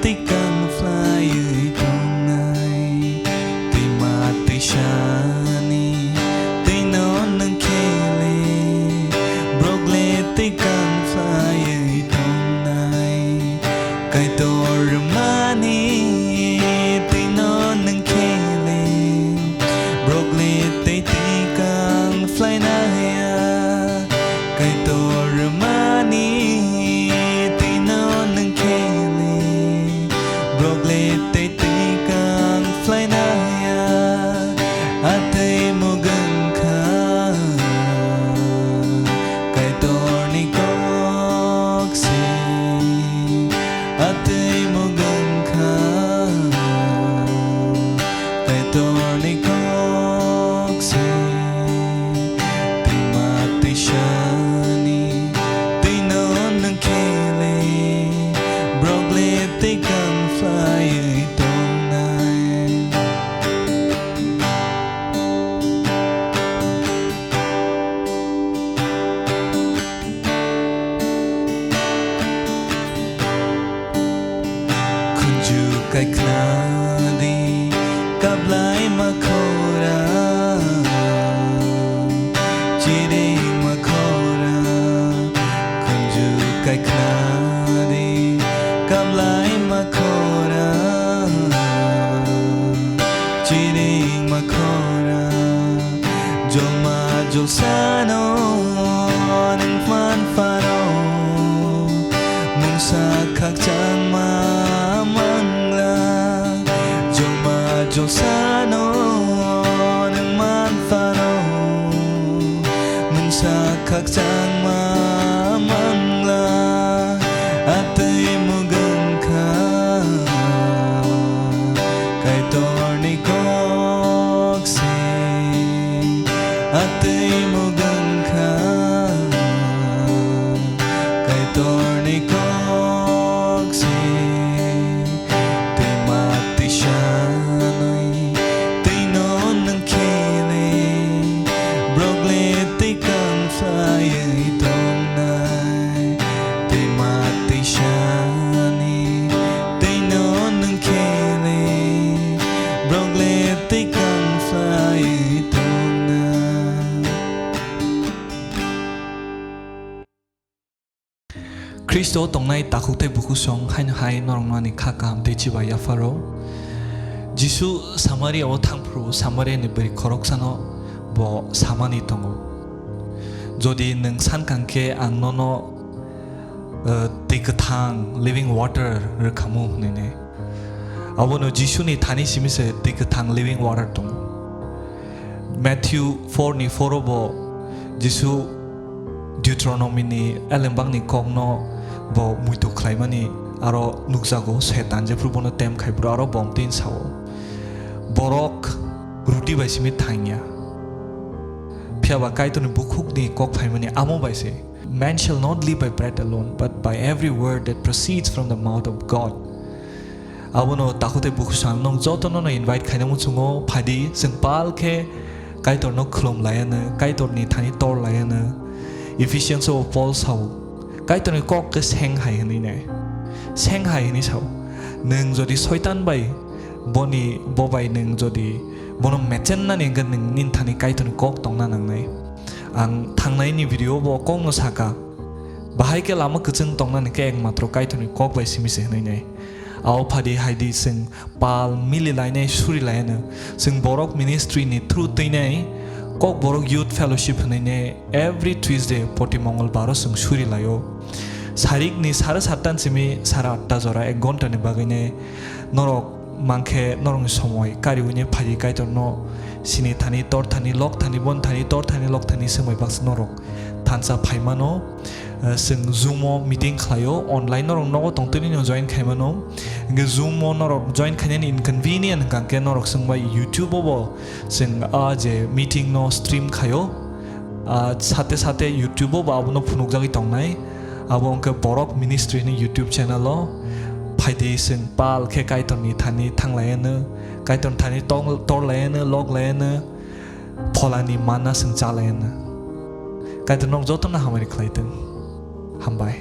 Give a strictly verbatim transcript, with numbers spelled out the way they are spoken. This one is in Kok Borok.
Tikang phlaiwi tongnai, twima twisani twino nwng khele, borokle tikang phlaiwi tongnai. Kaitor rwmani twino nwng khele, borokle tei tikang phlaina haya. Kaitor rwmani twino nwng khele, borokle tei tikang phlaina haya. Atwi mugwng kha Kaitorni kok se. Atwi mugwng kha Kaitorni kok se. Twima twisani twino nwng khele, borokle tikang phlaiwi tongnai. Khunju kai khnadi, kablai ma khora, chiring ma khora. Khunju kai khnadi, kablai ma khora, chiring ma khora. Jolma jolsano nwng man phano, mungsa khakchangma mangla. Jolma jolsano nwng man phano, mungsa khakchangma mangla. Atwi mugwng kha Kaitorni kok se. Atwi mugwng kha Kaitorni kok se. Twima twisanwi twino nwng khele, borokle tikang phlaiwi tongnai. Twima twisani twino nwng khele, borokle tikang phlaiwi tongnai. Khristo tongnai takhuk tei bukhuk song haino hai norokno ani kha kaham tei chibai yapharo. Jisu Samaria o thangphru Samaria ni bwrwi khoroksano bo samani tongo, "Jodi nwng sankang khe ang nono, eh, twi kwthang, living water, rwkhamu," hwnwi ne. Abono Jisuni thani simi se twi kwthang, living water, tongo. Matthew four ni four o bo Jisu Deuteronomy ni elembakni kokno bo muitu khlaimani aro nukjago, Setan jephru bono tem khai phuru aro bo amtwini sao, "Borok ruti bai simi thangya, phiya ba Kaitorni bukhukni kok phaimani amo bai se. Man shall not live by bread alone, but by every word that proceeds from the mouth of God." Abono takhuk tei bukhuk song nwng jotono no invite khaina muchungo, phaidi chwng pal khe Kaitorno khulum laiano, Kaitorni thani tor laiano. Ephesians o Paul sao, Kaitorni kok khe seng hai hwnwi nai. Seng hai hwnwi sao. Nwng jodi Soitan bai boni, bo bai nwng jodi bono mechennani hwnkhe nwng nini thani Kaitorni kok tongna nangnai. Ang thangnaini video bo kokno saka, bahai khe lama kwchwng tongnani khe ekmatro Kaitorni kok bai simi se hwnwi nai. Ao phadi haidi chwng pal mili lainai suri laiano. Chwng borok ministry ni through twinai Kokborok Youth Fellowship hwnwi ne every Tuesday poti Mongolbar o chwng suri laio. Sarikni sare satta ni simi sare atta jora ek ghonta ni bagwi ne norok mankhe norokni somoi kariwi ne phai Kaitorno sini thani, tor thani, lok thani, bon thani, tor thani, lok thani swmai baksa norok thansa phaimano. Eh, chwng Zoom o meeting khlaio, online norok nogo tongtwini no join khaimano. Hwnkhe Zoom o norok join khainani inconvenient hwnkha khe norok chwng bai YouTube o bo chwng a je meeting no stream khaio. Ah, sate sate YouTube o bo abono phunukjagwi tongnai. Abo hwnkhe Borok Ministry hwnwi YouTube channel o. Phaidi chwng pal khe Kaitorni thani thanglaiano, Kaitorni thani tong-, torlaiano, loglaiano, pholani manna chwng chalaiano. Kaitor nok jotono hamari khlaitwng. Hambai.